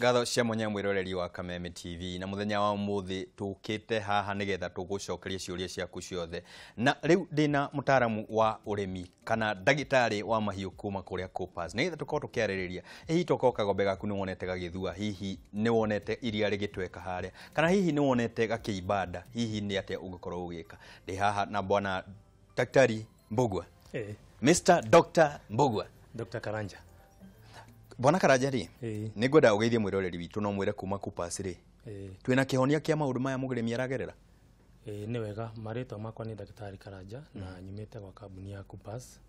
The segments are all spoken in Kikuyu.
Ngatho cia mwanya mwiroreri wa Kameme TV na muthenya wa umuthi tukite haha nigetha tugucokerie ciuria ciaku ciothe. Na riu ndina mutaramu wa urimi kana ndagitari wa mahiu kuma kuria Coopers nigetha tukorwo tukiaririria hihi tokorwo kagombe gaku ni wonete gagithua, hihi ni wonete iria rigitweka haria, kana hihi ni wonete gakiibanda, hihi ni atia ungikorwo ugika. Ndi haha na bwana Daktari Mbugua. Mr. Dr. Mbugua. Dr. Karanja. Bwana Karanja ri, nĩ ngwenda ũgeithie mwĩroreri witũ no mwĩre kuma Coopers ri, twĩna kĩhonia kĩa maũndũ maya mũrĩmi aragerera? Nĩ wega, marĩtwa makwa nĩ Daktari Karanja na nyumĩte gwa kambuni ya Coopers,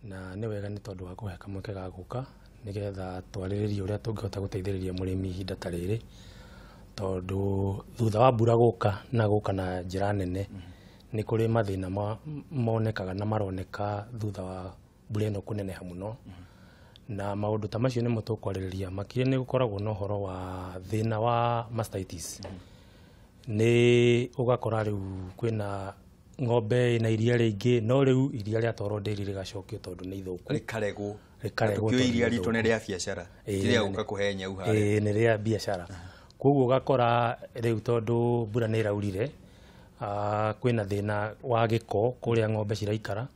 na nĩ wega nĩ tondũ wa kũhe kamweke ga gũka nĩgetha twarĩrĩrie ũrĩa tũngĩhota gũteithĩrĩria mũrĩmi ihinda ta rĩrĩ, tondũ thutha wa mbura gũka na gũka na njĩra nene nĩ kũrĩ mathĩna monekaga na maroneka thutha wa mbura ĩno kũneneha mũno. Na maũndũ ta macio nĩmo tũkwarĩrĩria. Makĩria nĩ gũkoragwo na ũhoro wa thĩna wa mastitis. Nĩ ũgakora rĩu kwĩna ng'ombe ĩna iria rĩingĩ, no rĩu iria rĩatwarwo ndĩri rĩgacokio tondũ nĩ ithũku, rĩkaregwo. Rĩkaregwo iria ritũ nĩ rĩa biacara, ti rĩa gũka kũhe nyau harĩa. Nĩ rĩa biacara. Koguo ũgakora rĩu tondũ mbura nĩ ĩraurire, kwĩna thĩna wa gĩko kũrĩa ng'ombe ciraikara,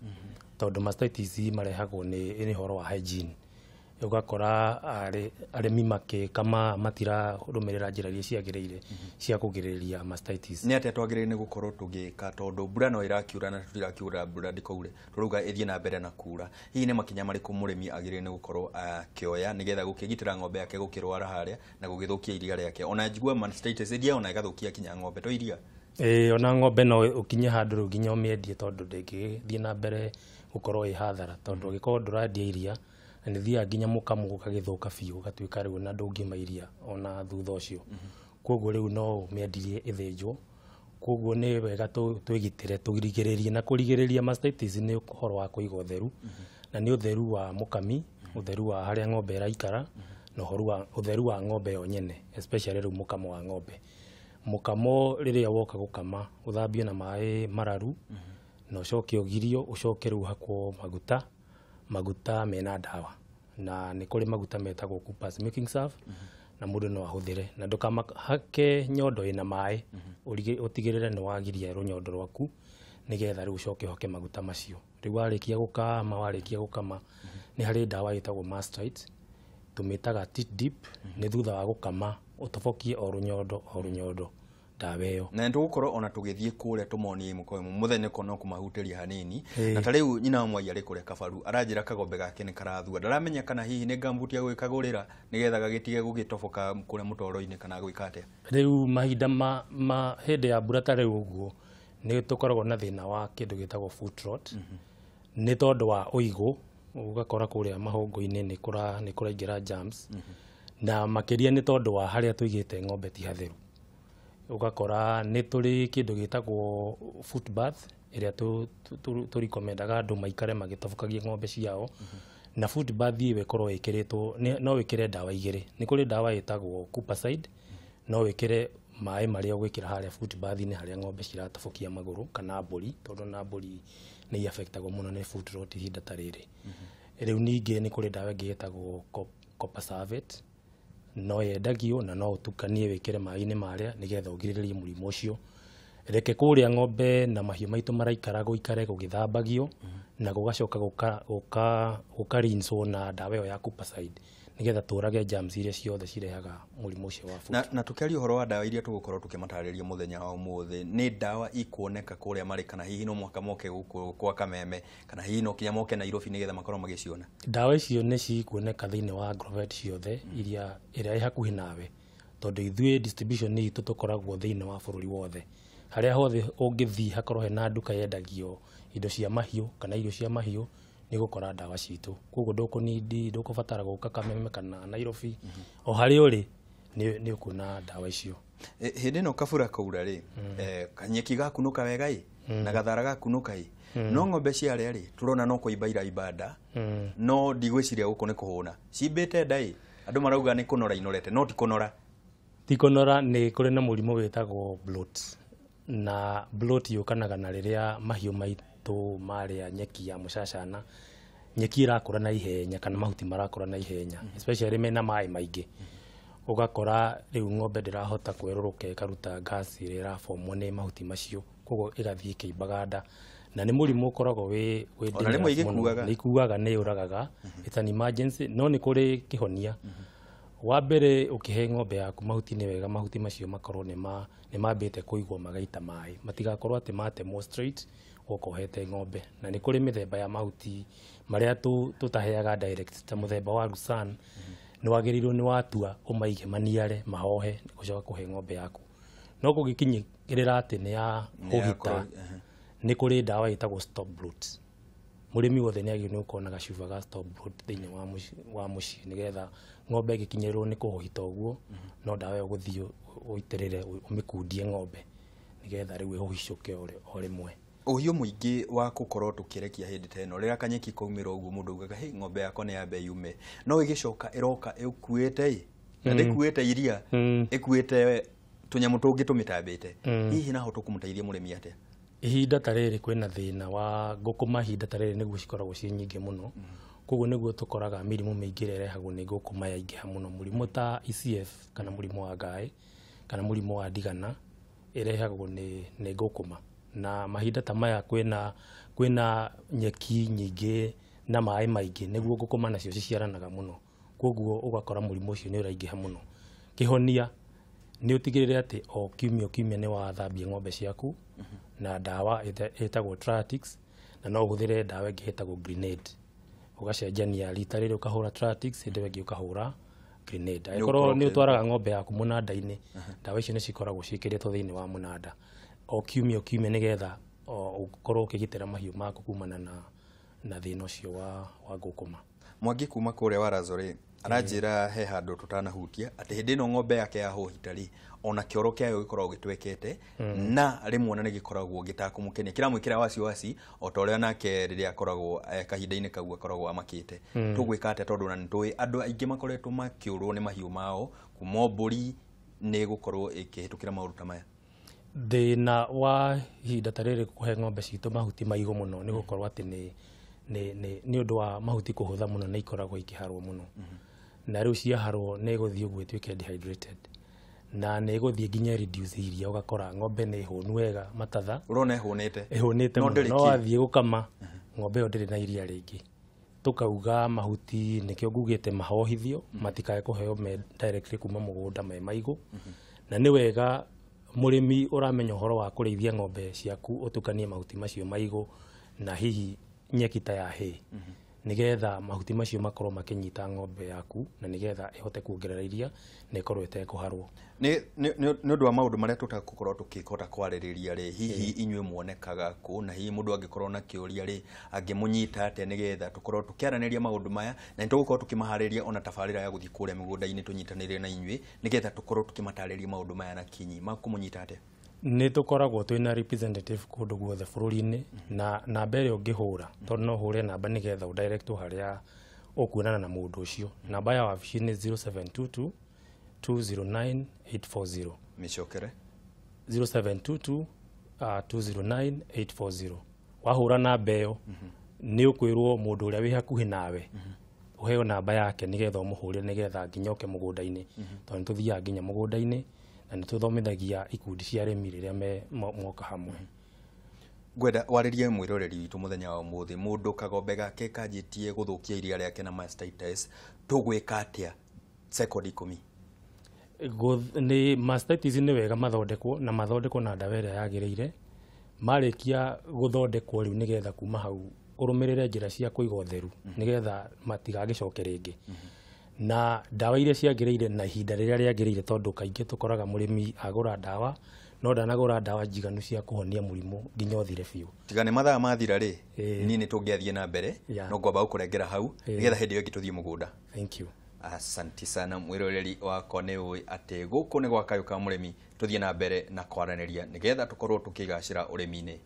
tondũ mastitis marehagwo nĩ ũhoro wa hygiene. Ũgakora arĩmi makĩkama matirarũmĩrĩra njĩra iria ciagĩrĩire cia kũgirĩrĩria mastitis. Nĩ atĩa twagĩrĩire nĩ gũkorwo tũgĩka, tondũ mbura no ĩrakiura na tũtirakiura mbura ndĩkaure, tũrauga ĩthiĩ na mbere na kura. Hihi nĩ makinya marĩkũ mũrĩmi agĩrĩire nĩ gũkorwo akĩoya nĩgetha gũkĩgitĩra ng'ombe yake gũkĩrwara harĩa na gũgĩthũkia iria rĩake? Ona njigua mastitis iria ona ĩgathũkia kinya ng'ombe to iria. Ona ng'ombe no ũkinye handũ rĩu nginya ũmĩendie, tondũ ndĩngĩthiĩ na mbere gũkorwo ĩ hathara, tondũ angĩkorwo ndũrendia iria na nĩ nginya mũkamo ũgagĩthũka biũ, ũgatuĩka rĩu na ndũngiuma iria ona thutha ũcio. Koguo rĩu no ũmĩendirie ĩthĩnjwo. Koguo nĩ wega twĩgitĩre, tũrigĩrĩrie, na kũrigĩrĩria mastitis nĩ ũhoro wa kũiga ũtheru, na nĩ ũtheru wa mũkami, ũtheru wa harĩa ng'ombe ĩraikara, na ũtheru wa ng'ombe yo nyene, especially rĩu mũkamo wa ng'ombe. Mũkamo rĩrĩa woka gũkama ũthambio na maĩ mararu, na ũcoke ũgirio, ũcoke rĩu ũhakwo maguta, maguta mena ndawa. Na nĩ kũrĩ maguta metagwo Coopers Milking Serve, na mũndũ no ahũthĩre, na ndũkamahake nyondo ĩna maĩ, ũtigĩrĩre nĩ wagiria rũnyondo rwaku nĩgetha rĩu ũcoke ũhake maguta macio. Rĩu warĩkia gũkama, nĩ harĩ ndawa ĩtagwo Mastrite, tũmĩtaga tit dip, nĩ thutha wa gũkama ũtobokie o rũnyondo o rũnyondo ndawa ĩyo. Na nĩtũgũkorwo ona tũgĩthiĩ kũrĩa tũmonie ĩmwe kwa ĩmwe, mũthenya ũkorwo no kũmahutĩria hanini. Na ta rĩu nyina wa Mwai arĩ kũrĩa Kabaru aranjĩra kagombe gake nĩ karathua, ndaramenya kana hihi nĩ ngambutia gwĩkagũrĩra nĩgetha gagĩtige gũgĩtoboka kũrĩa mũtoro-inĩ kana gwĩka atĩa. Rĩu mahinda ma hĩndĩ ya mbura ta rĩu ũguo nĩ tũkoragwo na thĩna wa kĩndũ gĩtagwo foot rot, nĩ tondũ wa ũigũ, ũgakora kũrĩa mahũngũ-inĩ nĩ kũraingĩra germs, na makĩria nĩ tondũ wa harĩa tũigĩte ng'ombe ti hatheru. Ũgakora nĩ tũrĩ kĩndũ gĩtagwo foot bath ĩrĩa tũrikomendaga andũ maikare magĩtobokagia ng'ombe ciao. Na foot bath ĩyo ĩkorwo ĩkĩrĩtwo, no wĩkĩre ndawa igĩrĩ. Nĩ kũrĩ ndawa ĩtagwo Coopercide, no wĩkĩre maĩ marĩa ũgwĩkĩra harĩa foot bath-inĩ harĩa ng'ombe ciratobokia magũrũ, kana mbũri, tondũ na mbũri nĩ iaffectagwo mũno nĩ foot rot ihinda ta rĩrĩ. Rĩu ningĩ nĩ kũrĩ ndawa ĩngĩ ĩtagwo copper sulfate, no yendagio na no ũtukanie wĩkĩre maĩ-inĩ marĩa nĩgetha ũgirĩrĩrie mũrimũ ũcio. Reke kũrĩa ng'ombe na mahiũ maitũ maraikara gũikare gũgĩthambagio, na gũgacoka gũkarinswo na ndawa ĩyo ya Coopercide nĩgetha tũrage germs iria ciothe cirehaga mũrimũ ũcio wa foot. Na tũkĩaria ũhoro wa ndawa iria tũgũkorwo tũkĩmatarĩria mũthenya wa ũmũthĩ, nĩ ndawa ikuoneka kũrĩa marĩ, kana hihi no mũhaka moke gũkũ kwa Kameme, kana hihi no kinya moke Nairobi nĩgetha makorwo magĩciona? Ndawa icio nĩ cikuoneka thĩinĩ wa Agrovet ciothe iria ĩrĩa ĩ hakuhĩ nawe, tondũ ithuĩ distribution itũ tũkoragwo thĩinĩ wa bũrũri wothe. Harĩa hothe ũngĩthiĩ hakorwo hena nduka yendagio indo cia mahiũ kana irio cia mahiũ, nĩ gũkora ndawa citũ. Koguo ndũkũnidi, ndũkũbatara gũka Kameme kana Nairobi, o harĩa ũrĩ nĩ ũkuona ndawa icio. Hĩndĩ ĩno kabura kaura rĩ, kanyeki gakunũka wega ĩ, na gathara gakunũka ĩ, no ng'ombe ciarĩa rĩ, tũrona no kũimba iraimba nda, no ndigwĩciria gũkũ nĩ kũhũna. Cimbĩte nda ĩ, andũ marauga nĩ kũnora inorete, no ti kũnora. Ti kũnora, nĩ kũrĩ na mũrimũ wĩtagwo bloat. Na bloat yũkanaga na rĩrĩa mahiũ maitũ marĩa nyeki ya mũcacana, nyeki ĩrakũra na ihenya kana mahuti marakũra na ihenya, especially mena maĩ maingĩ. Ũgakora rĩu ng'ombe ndĩrahota kwerũrũka ĩkaruta gas ĩrĩa ĩrabomwo nĩ mahuti macio, koguo ĩgathiĩ ĩkĩimbaga nda. Na nĩ mũrimũ ũkoragwo wĩ Ona rĩmwe dangerous mũno. igĩkuaga. Nĩ ikuaga, nĩ yũragaga. It's an emergency, no nĩ kũrĩ kĩhonia. Wa mbere, ũkĩhe ng'ombe yaku mahuti nĩ wega mahuti macio makorwo nĩ mambĩte kũigwo magaita maĩ, matigakorwo atĩ matemwo straight woka ũhete ng'ombe. Na nĩ kũrĩ mĩthemba ya mahuti marĩa tũtaheaga direct, ta mũthemba wa Lucerne. Nĩ wagĩrĩirwo nĩ watua ũmaige maniare mahohe gũcoka kũhe ng'ombe yaku. No kũngĩkinyĩrĩra atĩ nĩ ya kũhita, nĩ kũrĩ ndawa ĩtagwo stop bloat. Mũrĩmi wothe nĩ agĩrĩirwo nĩ gũkorwo na gacuba ga stop bloat thĩinĩ wa mũciĩ, nĩgetha ng'ombe ĩgĩkinyĩrĩrwo nĩ kũhũhita ũguo, no ndawa ĩyo ũgũthiĩ ũitĩrĩre ũmĩkundie ng'ombe, nĩgetha rĩu ĩhũhicũke o rĩmwe. Ũhiũ mũingĩ wa gũkorwo tũkĩrekia hĩndĩ ta ĩno, rĩrĩa kanyeki kaumĩra ũguo mũndũ augaga hĩ, ng'ombe yakwa nĩ yambe yume, no ĩgĩcoka ĩroka ĩkuĩte ĩ, na ndĩkuĩte iria, ĩkuĩte tũnyamũ tũngĩ tũmĩtambĩte. Hihi naho tũkũmũteithia mũrĩmi atĩa? Ihinda ta rĩrĩ kwĩna thĩna wa ngũkũma, ihinda ta rĩrĩ nĩguo cikoragwo ciĩ nyingĩ mũno. Koguo nĩguo tũkoraga mĩrimũ mĩingĩ ĩrĩa ĩrehagwo nĩ ngũkũma yaingĩha mũno. Mũrimũ ta ECF kana mũrimũ wa ngaĩ kana mũrimũ wa ndigana ĩrehagwo nĩ ngũkũma. Na mahinda ta maya kwĩna nyeki nyingĩ na maĩ maingĩ, nĩguo ngũkũma nacio ciciaranaga mũno. Koguo ũgakora mũrimũ ũcio nĩ ũraingĩha mũno. Kĩhonia nĩ ũtigĩrĩre atĩ o kiumia o kiumia nĩ wathambia ng'ombe ciaku na ndawa ĩtagwo Triatix, na no ũhũthĩre ndawa ĩngĩ ĩtagwo Grenade. Ũgacenjania rita rĩrĩ ũkahũra Triatix, hĩndĩ ĩyo ĩngĩ ũkahũra Grenade. Angĩkorwo nĩ ũtwaraga ng'ombe yaku mũnanda-inĩ, ndawa icio nĩ cikoragwo ciĩkĩrĩtwo thĩinĩ wa mũnanda o kiumia o kiumia, nĩgetha ũkorwo ũkĩgitĩra mahiũ maku kumana na thĩna ũcio wa ngũkũma. Mwangi kuma kũrĩa wa Razorĩ aranjĩra he handũ tũtanahutia atĩ hĩndĩ ĩno ng'ombe yake yahũhita rĩ, ona kĩoro kĩayo gĩkoragwo gĩtwekete, na rĩmwe ona nĩ gĩkoragwo gĩtakũmũkenia, kĩramwĩkĩra wasiwasi o ta ũrĩa nake rĩrĩa akoragwo kahinda-inĩ kau akoragwo amakĩte. Tũgwĩka atĩa tondũ ona nĩ tũĩ andũ aingĩ makoretwo makĩũrwo nĩ mahiũ mao kuma mbũri nĩ gũkorwo ĩkĩhĩtũkĩra maũndũ ta maya? Thĩna wa ihinda ta rĩrĩ kũhe ng'ombe citũ mahuti maigũ mũno nĩ gũkorwo atĩ nĩ ũndũ wa mahuti kũhũtha mũno, nĩ ikoragwo ikĩharwo mũno. Na rĩu ciaharwo nĩ ĩgũthiĩ ũguo ĩtuĩke dehydrated, na nĩ ĩgũthiĩ nginya reduce iria, ũgakora ng'ombe nĩ hũnu wega matatha. Ũrona ĩhũnĩte. Ĩhũnĩte mũno, no wathiĩ gũkama ng'ombe ĩyo ndĩrĩ na iria rĩngĩ. Tũkauga mahuti nĩkĩo ngugĩte mahohithio, matikae kũheo me directly kuma mũgũnda me maigũ. Na nĩ wega mũrĩmi ũramenya ũhoro wa kũrĩithia ng'ombe ciaku ũtukanie mahuti macio maigũ na hihi nyeki ta ya hay, nĩgetha mahuti macio makorwo makĩnyita ng'ombe yaku, na nĩgetha ĩhote kuongerera iria na ĩkorwo ĩtekũharwo. Nĩ ũndũ wa maũndũ marĩa tũtagũkorwo tũkĩhota kwarĩrĩria rĩ, hihi inyuĩ muonekaga kũ, na hihi mũndũ angĩkorwo na kĩũria rĩ, angĩmũnyita atĩa nĩgetha tũkorwo tũkĩaranĩria maũndũ maya, na nĩ tũgũkorwo tũkĩmaharĩria ona tabarĩra ya gũthiĩ kũrĩa mĩgũnda-inĩ tũnyitanĩre na inyuĩ, nĩgetha tũkorwo tũkĩmatarĩria maũndũ maya na kinyi. Makũmũnyita atĩa? Nĩ tũkoragwo twĩna representative kũndũ guothe bũrũri-inĩ, na namba ĩrĩa ũngĩhũra, tondũ no ũhũre namba nĩgetha ũdirectwo harĩa ũkuonana na mũndũ ũcio. Namba ya wabici nĩ 0722 209 840. Mĩcokere. 0722 209 840. Wahũra namba ĩyo nĩ ũkwĩrwo mũndũ ũrĩa wĩ hakuhĩ nawe, ũheo namba yake nĩgetha ũmũhũrĩre, nĩgetha nginya oke mũgũnda-inĩ, tondũ nĩ tũthiaga nginya mũgũnda-inĩ na nĩ tũthomithagia ikundi cia arĩmi rĩrĩa moka hamwe. Ngwenda warĩrie mwĩroreri witũ mũthenya wa ũmũthĩ, mũndũ kagombe gake kanjĩtie gũthũkia iria rĩake na mastitis, tũgwĩka atĩa sekondi 10? Nĩ mastitis nĩ wega mathondekwo, na mathondekwo na ndawa ĩrĩa yagĩrĩire. Marĩkia gũthondekwo rĩu nĩgetha kuma hau ũrũmĩrĩre njĩra cia kũiga ũtheru, nĩgetha matigagĩcoke rĩngĩ. Na ndawa iria ciagĩrĩire na ihinda rĩrĩa rĩagĩrĩire, tondũ kaingĩ tũkoraga mũrĩmi agũra ndawa no ndanagũra ndawa njiganu cia kũhonia mũrimũ nginya ũthire biũ. Tiga nĩ mathaa mathira rĩ, niĩ nĩ tũngĩathiĩ na mbere, no ngwamba gũkũrengera hau nĩgetha hĩndĩ ĩyo ĩngĩ tũthiĩ mũgũnda. Thank you. Asanti sana mwĩroreri wakwa, nĩ ũĩ atĩ gũkũ nĩ gwa Kayũ ka Mũrĩmi, tũthiĩ na mbere na kwaranĩria nĩgetha tũkorwo tũkĩgacĩra ũrĩmi-inĩ.